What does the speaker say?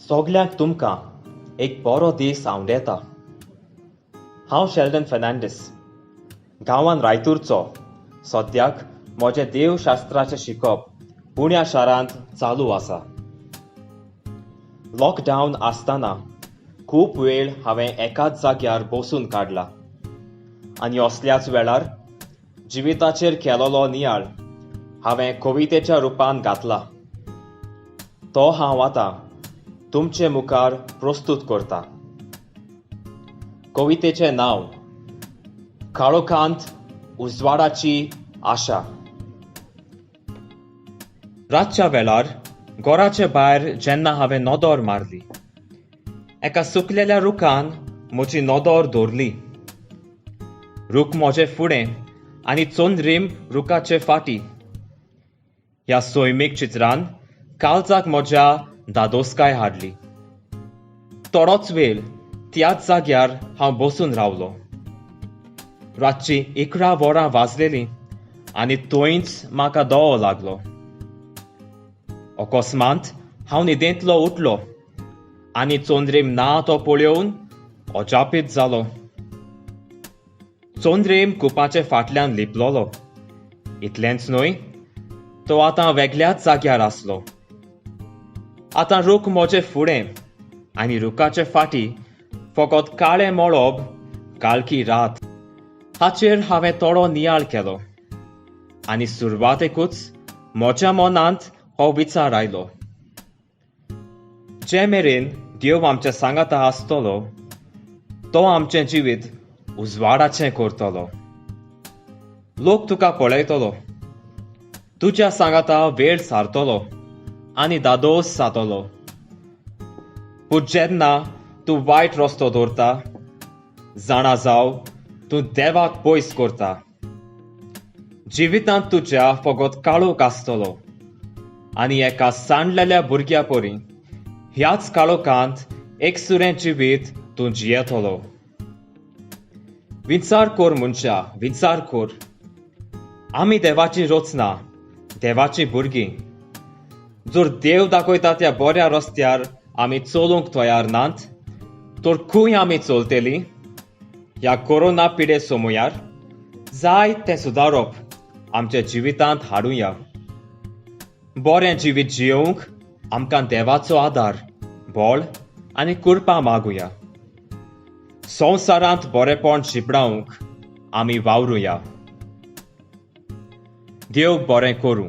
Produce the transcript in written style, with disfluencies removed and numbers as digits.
सगल्यांक तुमकां एक बरो दीस आंवडेता. हांव शेल्डन फेर्नांडीस, गांवान रायतूरचो. सद्याक म्हजें देवशास्त्राचें शिकप पुण्या शारांत चालू आसा. लॉकडावन आसतना खूब वेळ हांवें एकाच जाग्यार बसून काडला आनी असल्याच वेळार जिविताचेर केलोलो नियाळ हांवें कवितेच्या रुपान घातला. तो हांव आतां तुमचे मुखार प्रस्तूत करता. कवितेचें नांव, काळोखांत उजवाडाची आशा. रातच्या वेळार घराचे भायर जेन्ना हांवें नदर मारली, एका सुकलेल्या रुखान म्हजी नदर धरली. रूख म्हजे फुडें आनी चंद्रीम रुखाचे फाटी. ह्या सैमीक चित्रान काळजाक म्हज्या धादोसकाय हाडली. थोडोच वेळ त्याच जाग्यार हांव बसून रावलो. रातची 11 वरां वाजलेलीं आनी थंयच म्हाका दोवो लागलो. अकस्मात हांव न्हिदेंतलो उठलो आनी चंद्रीम ना तो पळोवन अजापीत जालो. चंद्रीम कुपाचे फाटल्यान लिपलोलो. इतलेंच न्हय, तो आतां वेगळ्याच जाग्यार आसलो. आतां रूख म्हजे फुडें आनी रुखाचे फाटी फकत काळें मळब, काळखी रात. हाचेर हांवें थोडो नियाळ केलो आनी सुरवातेकूच म्हज्या मनांत हो विचार आयलो, जे मेरेन देव आमच्या सांगाता आसतलो, तो आमचें जिवीत उजवाडाचें करतलो. लोक तुका पळयतलो, तुज्या सांगाता वेळ सारतलो आनी धादोस जातलो. पूण जेन्ना तूं वायट रस्तो दवरता, जाणा जाव, तूं देवाक पयस करता. जिवितांत तुज्या फकत काळोख आसतलो आनी एका सांडलेल्या भुरग्या परी ह्याच काळोखांत एकसुरें जिवीत तूं जियेतलो. विचार कर मनशा, विचार कर. आमी देवाची रचना, देवाची भुरगीं. जर देव दाखयता त्या बऱ्या रस्त्यार आमी चलूंक तयार नात, तर खंय आमी चलतली? ह्या कोरोना पिडे समयार जाय तें सुदारप आमच्या जिवितांत हाडुया. बरें जिवीत जियोवंक आमकां देवाचो आदार, बळ आनी कृपा मागुया. संवसारांत बरेपण शिंपडावंक आमी वावरुया. देव बरें करूं.